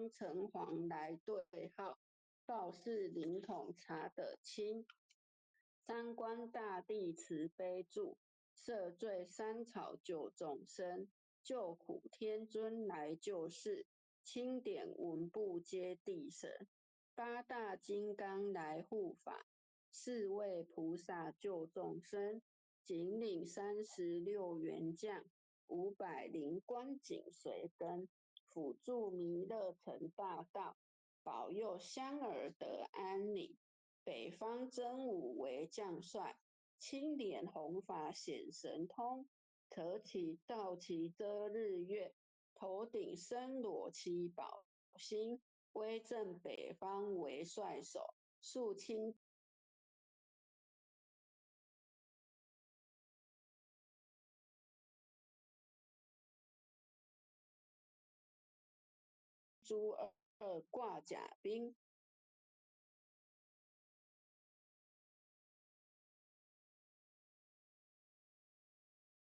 方城隍來對號，報事靈統查得清。三官大帝慈悲助，赦罪三草救眾生，救苦天尊來救世，欽點文部揭諦神，八大金剛來護法，四位菩薩救眾生，錦領36員將，500靈官緊隨跟，輔助彌勒成大道，保佑香兒得安寧。北方真武為將帥，青臉紅髮顯神通，可起倒騎遮日月，頭頂森羅七寶星，威震北方為帥首，肅清諸惡掛甲兵。